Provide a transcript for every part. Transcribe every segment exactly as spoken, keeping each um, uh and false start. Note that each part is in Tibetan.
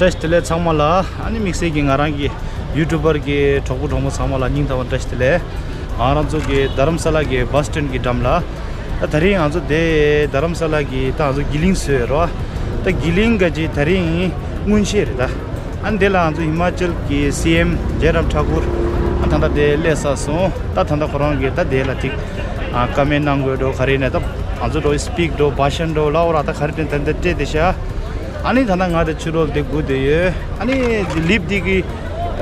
བཀྲ་ཤིས་བདེ་ལེགས་ཚང་མ་ལ། ཨ་ནི་དམིགས་བསལ་གྱི་ང་རང་གི་ཡུ་ཊུབ་པར་གྱི་གྲོགས་པོ་གྲོགས་མོ་ཚང་མ་ལ་སྙིང་ཐག་པ་བཀྲ་ཤིས་བདེ་ལེགས། ང་རང་ཚོ་གི་རྡ་རམ་ས་ལ་གི་བྷ་སི་ཊན་གྱི་འགྲམ་ལ། ད་དེ་རིང་ང་ཚོ་དེ་རྡ་རམ་ས་ལ་གི་ད་ང་ཚོ་གི་ལིང་བཟོས་ཡོད་རོ། ད་གི་ལིང་ག་ཅི་དེ་རིང་སྔོན་ཆད་རེད་ད། ཨ་ནི་དེ་ལ་ང་ཚོ་ཧི་མ་ཅལ་གྱི་སི་ཨེམ་ཇེ་རམ་ཐ་ཀུར་ཨ་ད་ལྟ་དེ་སླེབས་ཚར་སོང་། ད་ད་ལྟ་ཁོ་རང་གི་ད་དེ་ལ་ཐིག་ཨ་ཀ་མེན་གནང་དགོས་འགྲོ། ག་རེ་ནས་ད་ང་ཚོ་འགྲོ་སི་པིག་འགྲོ་བྷ་ཤན་འགྲོ་ལ་འོ་ར་ད་ག་རེ་དེ་ད་ད་སྤྲད་དེ་ཤ། ཨ་ནི་ད་ལྟ་ང་དེ་ཕྱི་རོལ་དེ་སྒུག་བསྡད་ཡོད། ཨ་ནི་ལིབ་དེ་གི་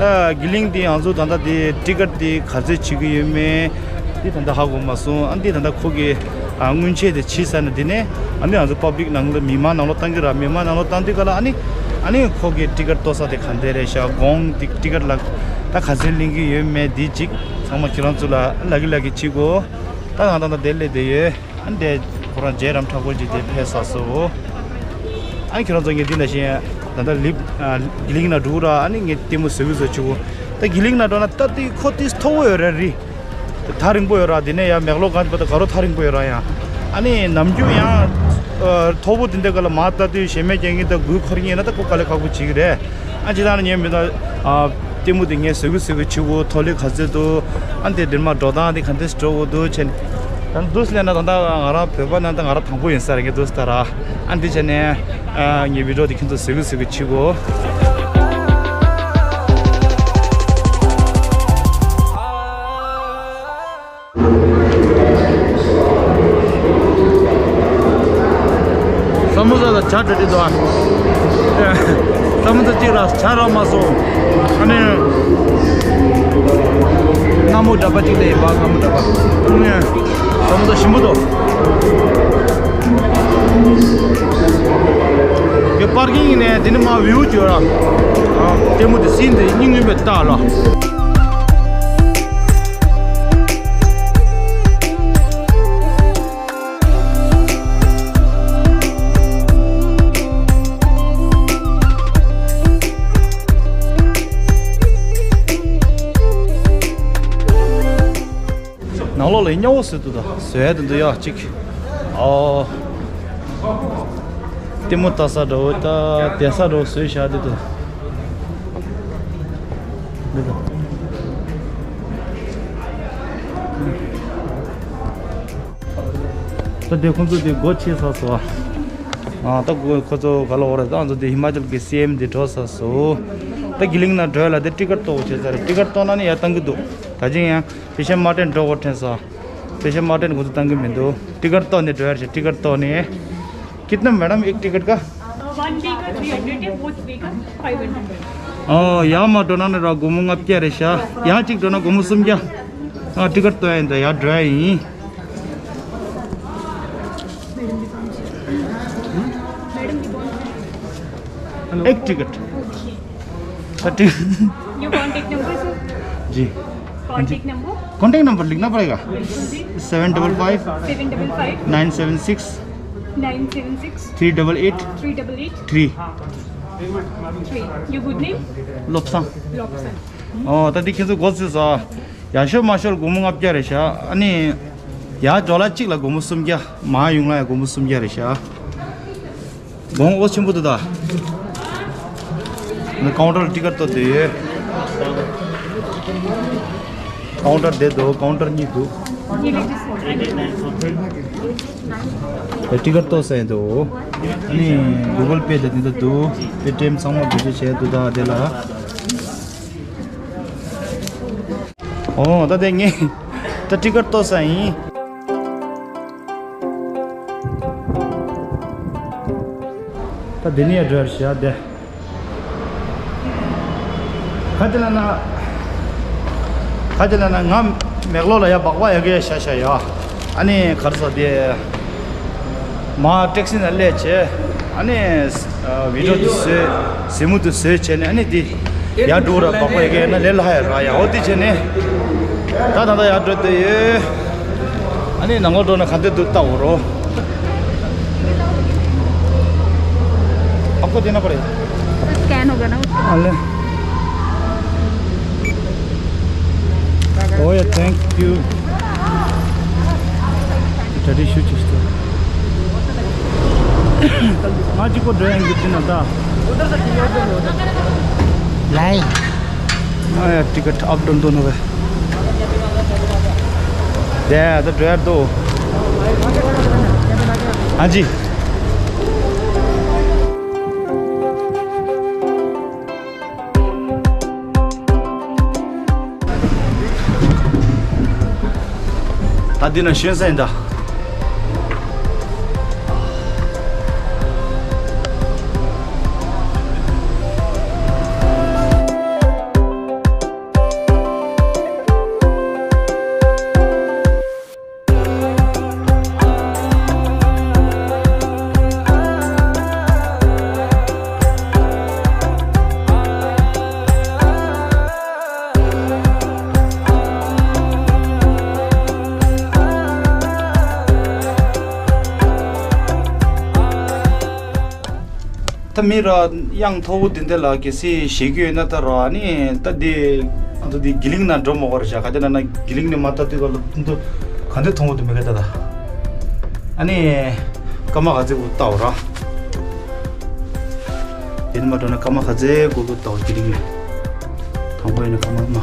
ཨ་གི་ལིང་དེ་ང་ཚོ་ད་ལྟ་དེ་ཊི་ཀེཊ་དེ་ག་ཚོད་བྱེད་ཀྱི་ཡོད་མེད་དེ་ད་ལྟ་ཧ་གོ་མ་སོང་། ཨ་ནི་དེ་ད་ལྟ་ཁོ་གི་ཨ་སྔོན་ཆད་དེ་བྱས་ཚར་ནས་དེ་ནས་ཨ་ནི་ང་ཚོ་པབ་ལིག་ནང་ལ་མི་མང་ནང་ལོགས་བཏང་གི་ར། མི་མང་ནང་ལོགས་བཏང་དུས་ག་ལ་ཨ་ནི་ཨ་ནི་ཁོ་གི་ཊི་ཀེཊ་གཏོར་ས་དེ་ག་འདྲ་རེད་ཤག་གོང་དེ་ཊི་ཀེཊ་ལ་ད་ག་ཚོད་ལེན་གྱི་ཡོད་མེད་དེ་ཅིག་ཚང་མ་ཁྱེད་རང་ཚོ་ལ་ལབ་ཀྱི་ལབ་ཀྱི་བྱེད་དགོས། ད་ང་ད་ལྟ་དེ་སླེབས་བསྡད་ཡོད། ཨ་ནི་དེ་ཁོ་རང་ཇེ་རམ་ཐ་ཀུར་གྱི་དེ་ཕེབས་ཚར་སོང་། ཨ་ནི་ཁྱེད་རང་ཚོ་ངས་འདི་ནང་བཞིན་ད་ལྟ་ལིབ་ཨ་གི་ལིང་ན་འགྲོ་ར། ཨ་ནི་ངས་ལྟད་མོ་བཟོ་གི་བཟོ་བྱེད་དགོས། ད་གི་ལིང་ན་འགྲོ་ན་ད་དེ་ཁོ་དེ་མཐོ་བོ་ཡོད་ར་རི། ཐག་རིང་པོ་ཡོད་ར། དེ་ནས་ཡང་མེག་ལོ་གན་པ་ད་ག་རོ་ཐག་རིང་པོ་ཡོད་ར་ཡང་། ཨ་ནི་ནམ་རྒྱུན་ཡང་ཨ་མཐོ་པོ་དེ་འདྲ་ག་ལ་མ་ལྟ་དུས་ཞེ་མེད་རྐྱང་གིན་ད་འགུལ་འཁོར་ཉེན་ན་ད་ཁོ་དཀའ་ལས་ཁག་པོ་བྱེད་ཀྱི་རེད། ཨ་ཅི་ད་ནི་ངས་མི་ད་ཨ་ལྟད་མོ་དེ་ངས་བཟོ་གི་བཟོ་གི་བྱེད་དགོས། མཐོ་ལེ་ག་ཚོད་འདུག་ཨ་འདི་འདིར་མ་འགྲོ་སྟངས་འདི་ག་འདྲས་འགྲོ་དགོས་འདུག་བྱས་ནས། ད་འདུག་སེ་ལབ་ན་ད་ལྟ་ང་རང་བོད་པ་ནང་ད་ང་རང་དང་པོ་ཡིན་ས་རེད། ངས་འདུག་སེ་ད་ར་ཨ་འདི་བྱས་ནས་ཨ་ངའི་བི་ཌིའོ་འདི་ཁྱེད་ཚོ་གཟིགས་གཟིགས་གཟིགས་གོ། ས་མོ་ས་ལ་ཇ་འདྲ་འདྲ་འདུག་ཨ། ས་མོ་ས་གཅིག་ལ་ཇ་རག་མ་སོང་། ཨ་ནི་སྣ་མོ་འདྲ་པ་གཅིག་ལ་ཡིན་པ། སྣ་མོ་འདྲ་པ་ཨ་ནི་ས་མོ་ས་ཞིམ་པོ་འདུག་ཡ་པར་ཀིང་ནས་འདི་ནས་མར་བིའུ་བརྗོད་ར། ལྟད་མོ་དེ་སྲིད་འདི་སྙིང་རུས་པའི་རྟགས་ལ། ནང་ལོགས་ལ་སྨྱོ་བོ་བཟོས་འདུག་ད་བཟོས་ཡ་དེ་འདུག་ཡ་གཅིག་ཨོ། ལྟད་མོ་ལྟ་ས་འདྲ་བོ་ད་བསྡད་ས་འདྲ་བོ་བཟོས་བཞག་འདུག་ད། འདི་ད། ད་དེ་ཁོང་ཚོ་དེ་སྒོ་ཕྱེ་ཚར་སོང་ཨ། ད་ཁོ་ཁོ་ཚོ་ག་ལ་འོ་རེད། ད་ང་ཚོ་དེ་ཧི་མ་ཅལ་གི་སི་ཨེམ་དེ་འགྲོ་ཚར་སོང་། ད་གི་ལིང་ན་འགྲོ་ཡ་ལ་དེ་ཊི་ཀེཊ་གཏོར་བྱས་ཚར་རེད། ཊི་ཀེཊ་གཏོར་ན་ནི་ཡར་བཏང་གི་འདུག་ད་ཅི་ཡང་ཕེ་ཤན་མར་ཊན་འགྲོ་དགོས་དྲན་སོང་། ཕེ་ཤན་མར་ཊན་ཁོ་ཚོ་བཏང་གི་མི་འདུག་ཊི་ཀེཊ་གཏོར་ནས་འགྲོ་ཡ་རེད། ཊི་ཀེཊ་གཏོར་ནས། कितना मैडम एक टिकट का? वन वे का थ्री हंड्रेड है, बोथ वे का फ़ाइव हंड्रेड है। ཨོ་ཡར་མར་འགྲོ་ན་ནི་ར་སྒོར་མོ་ལྔ་བརྒྱ་རེད་ཤག་ཡར་གཅིག་འགྲོ་ན་སྒོར་མོ་སུམ་བརྒྱ། ཨ་ཊི་ཀེཊ་གཏོར་ཡ་ཡིན་ད། ཡར་འགྲོ་ཡ་ཡིན། एक टिकट। हाँ, ठीक। Your contact number, sir? जी। Contact number? कॉन्टैक्ट नंबर लिखना पड़ेगा। बिल्कुल जी। Seven double five seven double five nine seven six nine seven six three double eight three double eight three. Three. Your good name? Lobsang. लोब्साङ। ཨོ་ད་འདི་ཁྱེད་ཚོ་སྒོ་ཕྱེ་ས། ཡར་ཤོར་མར་ཤོར་སྒོར་མོ་ལྔ་བརྒྱ་རེད་ཤག་ཨ་ནི་ཡར་འགྲོ་ལ་གཅིག་ལ་སྒོར་མོ་སུམ་བརྒྱ། མར་ཡོང་ལ་ཡང་སྒོར་མོ་སུམ་བརྒྱ་རེད་ཤག་གོང་འོ་ཆེན་པོ་འདུག་ད། ཨ་ནི་ཀའུན་ཊར་ཊི་ཀེཊ་གཏོར་བསྡད་ཡོད། ཀའུན་ཊར་བསྡད་འདུག་ཀའུན་ཊར་གཉིས་འདུག་ཊི་ཀེཊ་གཏོར་ས་ཡིན་འདུག་ཨ་ནི་གུ་གལ་པེ་དང་དེ་འདྲ་འདུག་པེ་ཊི་ཨེམ་ཚང་མ་བེད་སྤྱོད་བྱས་འདུག་ད་དེ་ལ། ཨོ་ད་དེ་ངས་ད་ཊི་ཀེཊ་གཏོར་ས་ཡིན། ད་དེ་ནས་འགྲོ་ཡར་བཞག་དེ། ག་དེ་ལ་ན། ག་དེ་ལ་ན་ང་མེག་ལོར་ལ་ཡ་སྦག་སྦག་ཡ་གི་ཡ་ཤ་ཤ་ཡ། ཨ་ནི་གར་སོ་དེ། མ་ཊེག་སི་ནང་སླེབས་བྱས། ཨ་ནི་ཨ་བི་ཌིའོ་དེ་བཟོས། གཟིགས་མོ་དེ་བཟོས་བྱས་ནས་ཨ་ནི་དེ་ཡར་འགྲོ་ར་སྦག་སྦག་ཡ་གི་ཡ་ན་ལས་སླ་ཡ་ར་ཡ། འོ་དེ་བྱས་ནས་ད་ད་ད་ཡར་འགྲོ་དེ་ཡོད། ཨ་ནི་ནང་ལོགས་འགྲོ་ན་ག་འདྲ་འདུག་ལྟ་འོ་རོ། आपको देना पड़ेगा। स्कैन होगा ना उसका। अले। ओए, thank you। Daddy shoe just ང་གཅིག་པོ་འགྲོ་ཡང་གི་དྲིན་ན་ད། ལའི། ང་ཡ་ཊི་ཀེ་ཊི་ཨབ་ཌའུན་འདོན་ནོ་བས། དེ་ད་འགྲོ་ཡར་འདུག་ཨ་ཅི། ད་འདི་ན་ཞོན་ས་ཡིན་ད། ད་མི་ར་དབྱངས་མཐོ་བོ་དེ་འདྲ་ལ་གལ་སྲིད་བཞེས་རྒྱུ་ཡོད་ན་ད་ར་ཨ་ནི་ད་འདི་ཨ་ད་འདི་གི་ལིང་ན་འགྲོ་མ་དགོས་ར་བཞག་ག་དེ་ན་ན་གི་ལིང་ནས་མ་ལྟ་དུས་ག་ལ་འདུ་ག་འདི་མཐོང་བོ་དུ་མི་ག་ད་ད་ཨ་ནི་སྐར་མ་ག་ཚོད་གུ་ལྟ་བ་ར། དེ་ནི་མ་འགྲོ་ན་སྐར་མ་ག་ཚོད་གུ་གུ་ལྟ་བ་གི་ལིང་ནས་དང་པོ་ཡིན་ན་སྐར་མ་མ།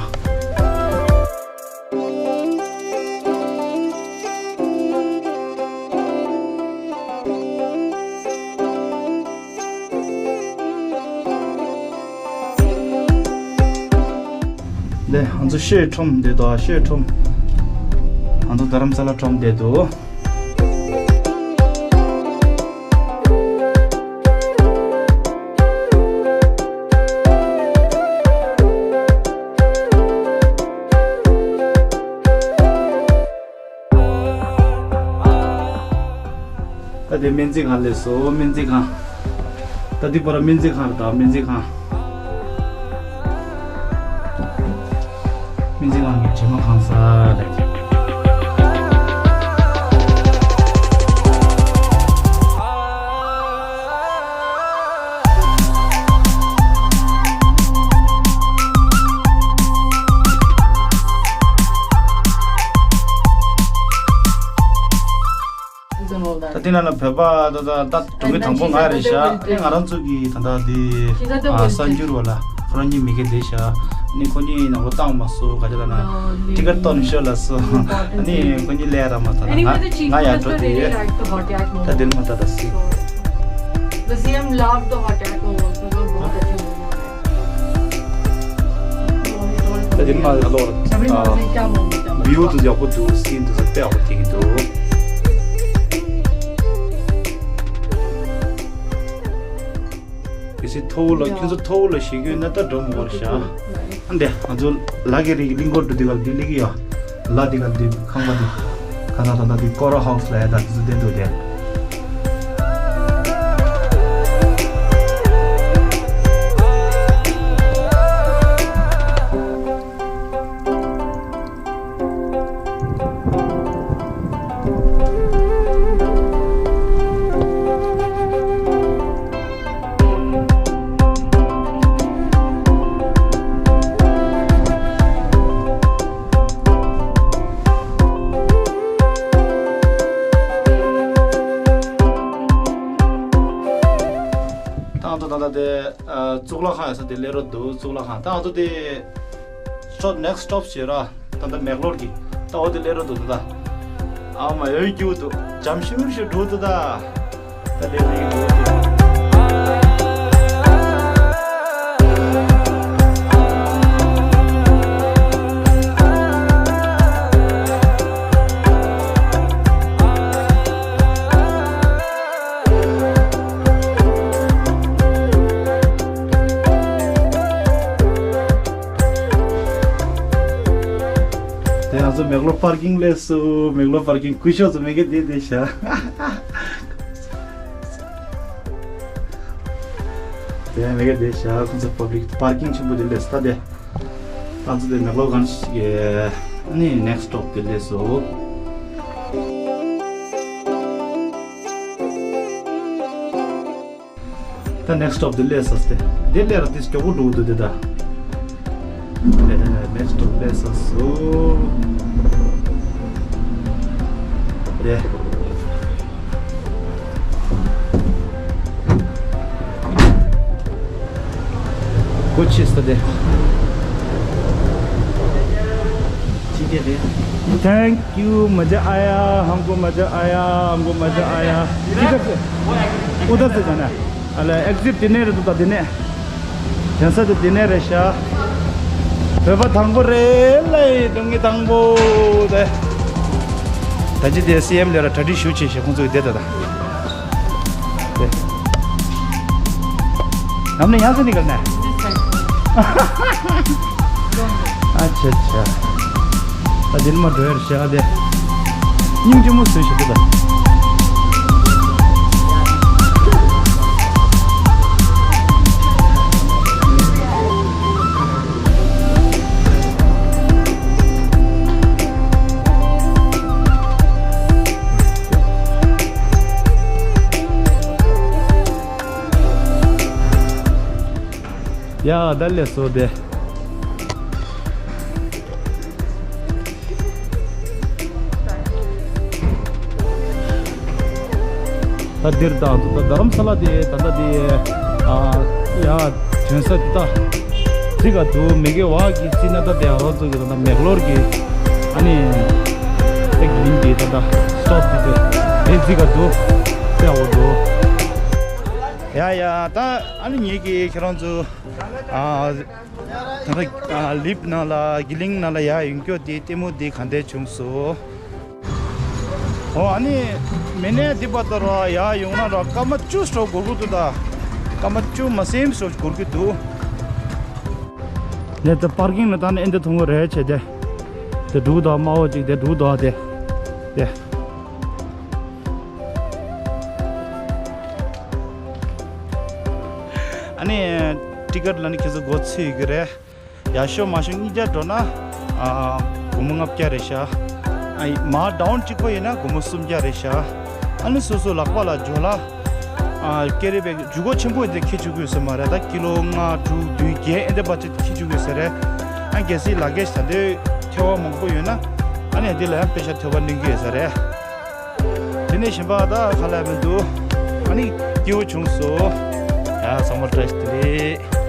ལེ་ང་ཚོ་ཤོད་ཁྲོམ་འདི་དང་ཤོད་ཁྲོམ། ང་ཚོ་རྡ་རམ་ས་ལ་ཁྲོམ་འདི་དུ། ད་དེ་སྨན་རྩིས་ཁང་སླེབས་སོང་། སྨན་རྩིས་ཁང་། ད་འདི་པར་སྨན་རྩིས་ཁང་རེད་ད། སྨན་རྩིས་ཁང་། སྨན་རྩིས་ཁང་གི་དྲི་མ་ཁང་ས་རེད། ད་དེ་ན་ལ་བོད་པ་ད་ད་ད་གྲོང་ཁྱེར་དང་པོ་ང་རེད་ཤག་ཨེ་ང་རང་ཚོ་གི་ད་ད་དེ་ཨ་གསར་འགྱུར་བ་ལ་ཁོ་རང་གཉིས་མི་སྐད་བསྡད་ཤག་ཨ་ནི་ཁོ་གཉིས་ནང་ལོགས་བཏང་མ་སོང་ག་ཅི་ལ་ན་ཊི་ཀེ་ཊི་གཏོར་ནས་ཤོག་ལ་སོང་། ཨ་ནི་ཁོ་གཉིས་ལས་ར་མ་ཐ་ན་ང་ང་ཡར་འགྲོ་དེ་ཡོད། ད་དེ་ནི་མ་ད་ད་སི། The C M loved the hot air balloon. ད་དེ་ནི་མ་ད་ལོ་བིའུ་དུ་ཡག་པོ་འདུག་སིན་དུ་ས་དཔེ་ཡག་པོ་དེ་གི་འདུག་གལ་སྲིད་མཐོ་བོ་ལ་ཁྱོད་ཚོ་མཐོ་བོ་ལ་ཞེད་སྐྱོ་ཡོད་ན་ད་འགྲོ་མི་དགོས་ཤག་ཨ་འདི་ང་ཚོ་ལ་གི་རིགས་གླིང་སྐོར་འགྲོ་དུས་སྐབས་འདི་སླེབས་ཀྱི་ཡོད། ལ་འདི་སྐབས་འདི་ཁང་པ་འདི་ཁ་ས་ད་ལྟ་འདི་ཀོ་ར་ཧའུ་སི་ལ་ཡ་ད་འདི་ཚོ་བསྡད་འདུག་དེ། ད་ང་ཚོ་ད་ལྟ་དེ་ཨ་གཙུག་ལག་ཁང་ཡོད་ས་དེ་སླེབས་རོགས་འདུག་གཙུག་ལག་ཁང་ད་ང་ཚོ་དེ་stop next stop བྱེད་ར། ད་ལྟ་མེག་ལོར་གྱི་ད་འོ་དེ་སླེབས་རོགས་འདུག་ད་ལྟ། ཨ་མ་ཡོད་རྒྱུ་འདུག་འཇམ་ཤུར་ཤུར་འགྲོ་འདུག་ད། ད་སླེབས་རེད་འདུག་དེ་ང་ཚོ་མེག་ལོར་པར་ཀིང་སླེབས་སོང་། མེག་ལོར་པར་ཀིང་སྐུ་ཞབས་ཚོ་མེ་གེ་དེ་དེ་ཤ། དེ་མེ་གེ་དེ་ཤ་ཁོང་ཚོ་པབ་ལིག་པར་ཀིང་ཆེན་པོ་དེ་སླེབས་ད་དེ། ད་ཚོ་དེ་མེག་ལོར་གང་ཞིག་གི་ནི་ནེག་སི་ཊོབ་དེ་སླེབས་སོང་། ད་ནེག་སི་ཊོབ་དེ་སླེབས་ས་སྟེ། དེ་སླེབས་ར་དེ་སྐྱོ་པོ་འགྲོ་འདུག་དེ་ད། དེ་ནེག་སི་ཊོབ་སླེབས་ས་སུ། དེ། कुछ इस तरह। ठीक है भैया। Thank you. मजा आया, हमको मजा आया, हमको मजा आया। किधर से? उधर से जाना है। अले, एग्जिट दिने रे, तू दिने। जैसा तो दिने रे शा। बाबा थंगो रे, ले, दुंगी थंगो दे। तजी दे सीएम ले रहा, ठंडी शू चे, शकुन से दे दादा। हमने यहाँ से निकलना है। अच्छा, अच्छा। ད་འདི་ནས་མར་འགྲོ་ཡ་རེད་ཤག་དེ། སྙིང་རྗེ་མོ་བཟོས་ཤག་འདུག་ད། ཡ་ད་ལས་སོ་དེ། ད་འདིར་ད་ད་རྡ་རམ་ས་ལ་དེ་ད་ལྟ་དེ་ཨ་ཡ་ཐོན་ས་དེ་ད་ཙི་ག་འདུག་མེ་གེ་བ་གི་ཙི་ན་ད་དེ་ཨ་རོ་ཙུ་གི་ད་ད་མེག་ལོར་གི་ཨ་ནི་ཨེག་ལིན་དེ་ད་ད་སི་ཊོབ་དེ་དེ་དེ་ཙི་ག་འདུག་ཙི་ཨ་འོ་འདུག་ཡ་ཡ་ད་ཨ་ནི་ངེད་ཀྱི་ཁྱེད་རང་ཚོ་ཨ། ད་ལྟ་ཨ་ལིབ་ནང་ལ་གི་ལིང་ནང་ལ་ཡར་ཡོང་རྒྱུ་དེ་ལྟད་མོ་དེ་ག་འདྲ་བྱུང་སོང་། ཨོ་ཨ་ནི་མི་ནས་འདི་བར་དུ་ར་ཡར་ཡོང་ན་ར་སྐར་མ་བཅུ་སོ་འགོར་གི་འདུག་ད་སྐར་མ་བཅུ་མ་ཟིན་སོ་འགོར་གི་འདུག་ནས་ད་པར་ཀིང་ལ་ད་ནི་ཨེ་འདི་ཐུང་གི་རེད་བྱས་ཏེ་དེ་འབྲུག་དང་དམར་པོ་ཅིག་དེ་འབྲུག་དང་དེ་དེ། ཨ་ནི་ཊི་ཀེཊ་ལ་ནི་ཁྱེད་ཚོ་སྒོ་ཕྱེ་ཡོད་ཀྱི་རེད། ཡར་ཤོག་མར་ཤོག་གཉིས་ཆ་འགྲོ་ན་ཨ་སྒོར་མོ་ལྔ་བརྒྱ་རེད་ཤག་ཨ་མར་ཌའོན་གཅིག་པོ་ཡིན་ན་སྒོར་མོ་སུམ་བརྒྱ་རེད་ཤག་ཨ་ནི་སོ་སོ་ལག་པ་ལ་འཇོག་ལ་ཨ་ཀེ་རི་བེག་འཇུག་སྒོ་ཆེན་པོ་འདི་འཁྱེར་བཅུག་དགོས་ས་མ་རེད། ད་ཀི་ལོ་ལྔ་དྲུག་བདུན་བརྒྱད་ཨེ་འདྲ་པ་ཅིག་འཁྱེར་བཅུག་དགོས་ས་རེད། ཨ་གལ་སྲིད་ལག་ཁྱེར་ད་འདོད་ཐེ་བ་མང་པོ་ཡོད་ན་ཨ་ནི་འདི་ལ་ཡང་པེ་ཤ་ཐོབ་པ་གནང་གི་ཡོད་ས་རེད། དེ་ནས་གཞན་པ་ད་ག་ལ་མི་འདུག་ཨ་ནི་སྐྱིད་པོ་བྱུང་སོང་། ཡ་ཚང་མ་བཀྲ་ཤིས་བདེ་ལེགས།